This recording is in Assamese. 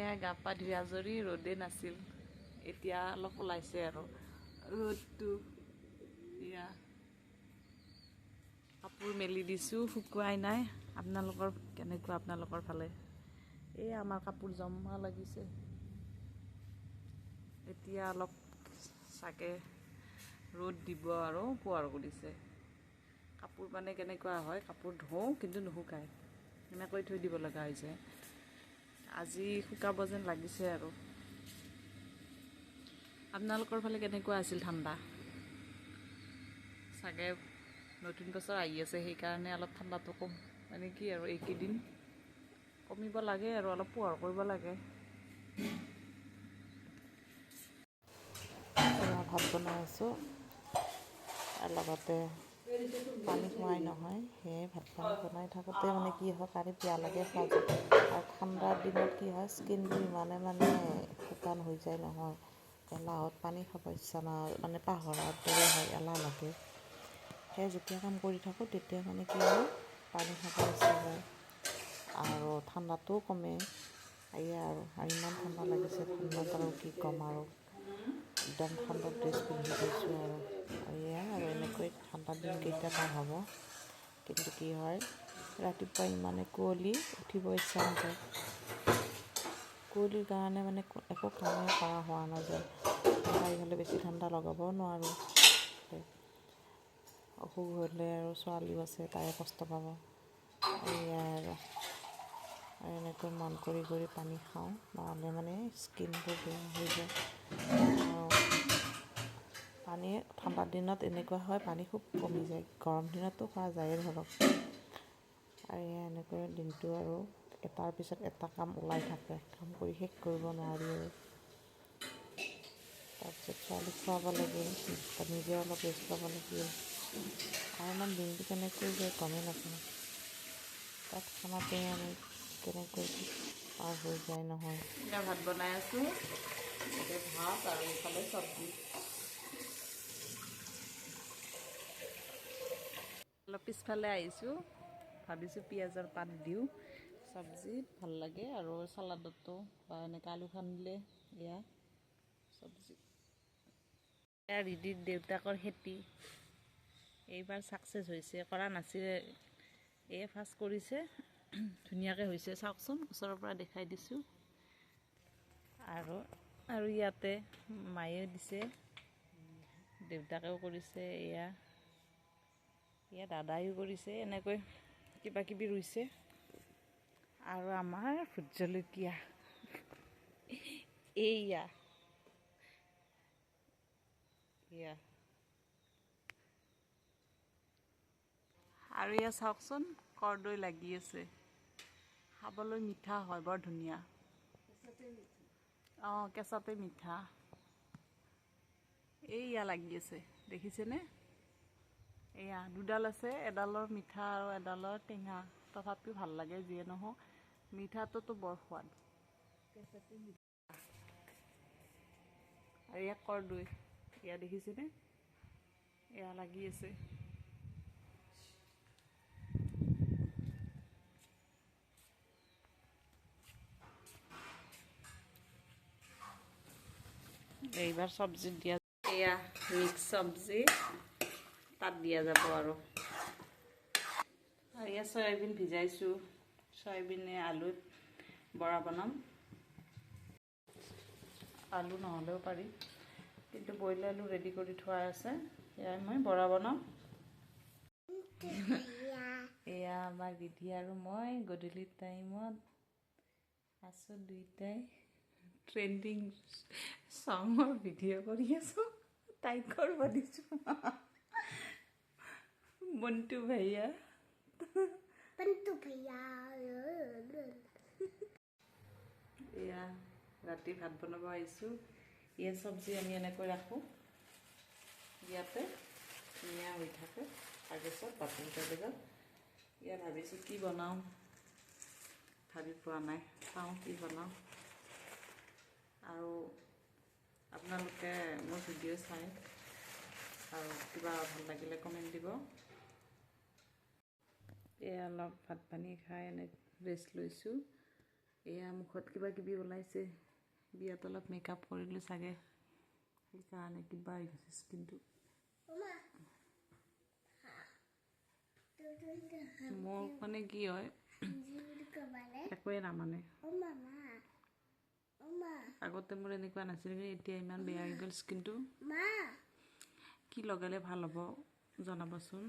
এয়া গা পা ধুই আজৰি, ৰ'দে নাছিল, এতিয়া অলপ ওলাইছে আৰু ৰ'দটো। এয়া কাপোৰ মেলি দিছোঁ, শুকুৱাই নাই। আপোনালোকৰ কেনেকুৱা আপোনালোকৰ ফালে? এই আমাৰ কাপোৰ জমা লাগিছে, এতিয়া অলপ চাগে ৰ'দ দিব আৰু পোহৰ কৰিছে। কাপোৰ মানে কেনেকুৱা হয়, কাপোৰ ধোওঁ কিন্তু নুশুকায়, এনেকৈ থৈ দিব লগা হৈছে। আজি শুকাব যেন লাগিছে আৰু। আপোনালোকৰ ফালে কেনেকুৱা আছিল ঠাণ্ডা? চাগে নতুন বছৰ আহি আছে, সেইকাৰণে অলপ ঠাণ্ডাটো কম, মানে কি আৰু এইকেইদিন কমিব লাগে আৰু অলপ পোহৰ কৰিব লাগে। ভাত বনাই আছোঁ, তাৰ লগতে পানী খোৱাই নহয়, সেয়ে ভাত পানী বনাই থাকোঁতে মানে কি হয়, পানী পিয়াহ লাগে, খোৱা যায়। আৰু ঠাণ্ডাৰ দিনত কি হয়, স্কিনটো ইমানে মানে শুকান হৈ যায় নহয়, এলাহত পানী খাব ইচ্ছা না, মানে পাহৰাৰ দৰে হয়, এলাহ লাগে। সেয়ে যেতিয়া কাম কৰি থাকোঁ তেতিয়া মানে কি হয়, পানী খাব ইচ্ছা যায় আৰু ঠাণ্ডাটোও কমে। এয়া আৰু ইমান ঠাণ্ডা লাগিছে, ঠাণ্ডাত আৰু কি ক'ম আৰু, একদম ঠাণ্ডাত ড্ৰেছ পিন্ধি গৈছোঁ আৰু। এয়া আৰু এনেকৈ ঠাণ্ডা দিনকেইটা পাৰ হ'ব। কিন্তু কি হয়, ৰাতিপুৱা ইমানে কুঁৱলী, উঠিব ইচ্ছা নাযায়। কুঁৱলীৰ কাৰণে মানে একো কামেই কৰা হোৱা নাযায়। ইফালে বেছি ঠাণ্ডা লগাবও নোৱাৰোঁ, অসুখ হ'লে আৰু ছোৱালীও আছে, তাই কষ্ট পাব। এয়া আৰু এনেকৈ মন কৰি কৰি পানী খাওঁ, নহ'লে মানে স্কিনবোৰ বেয়া হৈ যায়। আৰু পানী ঠাণ্ডা দিনত এনেকুৱা হয়, পানী খুব কমি যায়, গৰম দিনতো খোৱা যায়ে ধৰক। আৰু এয়া এনেকৈ দিনটো আৰু এটাৰ পিছত এটা কাম ওলাই থাকে, কাম কৰি শেষ কৰিব নোৱাৰি আৰু। তাৰপিছত ছোৱালীক খুৱাব লাগিল, নিজে অলপ ৰেষ্ট ল'ব লাগিল। আৰু ইমান দিনটো কেনেকৈ যায় গমেই নাপাওঁ, তৎক্ষণাতে আমি কেনেকৈ পাৰ হৈ যায় নহয়। এতিয়া ভাত বনাই আছোঁ, এতিয়া ভাত আৰু এইফালে চব্জি। অলপ পিছফালে আহিছোঁ, ভাবিছোঁ পিঁয়াজৰ পাত দিওঁ চব্জিত, ভাল লাগে আৰু চালাডতো বা এনেকৈ আলু খান্দিলে। এয়া চব্জি। এয়া ৰিধিৰ দেউতাকৰ খেতি, এইবাৰ ছাকচেছ হৈছে, কৰা নাছিলে, এই ফাৰ্ষ্ট কৰিছে, ধুনীয়াকৈ হৈছে। চাওকচোন, ওচৰৰ পৰা দেখাই দিছোঁ। আৰু আৰু ইয়াতে মায়েও দিছে, দেউতাকেও কৰিছে, এয়া এয়া দাদায়ো কৰিছে, এনেকৈ কিবা কিবি ৰুইছে। আৰু আমাৰ ভোট জলকীয়া এইয়া, এয়া। আৰু এয়া চাওকচোন, কৰদৈ লাগি আছে, খাবলৈ মিঠা হয়, বৰ ধুনীয়া। অঁ, কেঁচাতে মিঠা। এইয়া লাগি আছে, দেখিছেনে? এয়া দুডাল আছে, এডালৰ মিঠা আৰু এডালৰ টেঙা, তথাপিও ভাল লাগে। যিয়ে নহওক, মিঠাটোতো বৰ সোৱাদ। আৰু ইয়াক কৰদৈ, এয়া দেখিছেনে? এয়া লাগি আছে। এইবাৰ চব্জিত দিয়া, এয়া মিক্স চব্জি তাত দিয়া যাব আৰু। আৰু এয়া চয়াবিন ভিজাইছোঁ, চয়াবিনে আলুত বৰা বনাম। আলু নহ'লেও পাৰি, কিন্তু বইল আলু ৰেডি কৰি থোৱা আছে, সেয়াই মই বৰা বনাম। এয়া আমাৰ ৰিধি আৰু মই গধূলি টাইমত আছোঁ দুইটাই, ট্ৰেণ্ডিং চঙৰ ভিডিঅ' কৰি আছোঁ, তাইক কৰিব দিছোঁ। মন্টু ভাইয়া, মন্টু ভাইয়া। এয়া ৰাতি ভাত বনাব আহিছোঁ। এয়া চব্জি আমি এনেকৈ ৰাখোঁ, ইয়াতে ধুনীয়া হৈ থাকে। তাৰপিছত বাচন কাগজত এয়া ভাবিছোঁ কি বনাওঁ, ভাবি পোৱা নাই, চাওঁ কি বনাওঁ। আৰু আপোনালোকে মোৰ ভিডিঅ' চাই আৰু কিবা ভাল লাগিলে কমেণ্ট দিব। এয়া অলপ ভাত পানী খাই এনে ৰেষ্ট লৈছোঁ। এয়া মুখত কিবা কিবি ওলাইছে। বিয়াত অলপ মেকআপ কৰিলোঁ চাগে, সেইকাৰণে কিবা হৈ গৈছে স্কিনটো। মোক মানে কি হয়, একোৱে নামানে। আগতে মোৰ এনেকুৱা নাছিল, কিন্তু এতিয়া ইমান বেয়া হৈ গ'ল স্কিনটো। কি লগালে ভাল হ'ব জনাবচোন।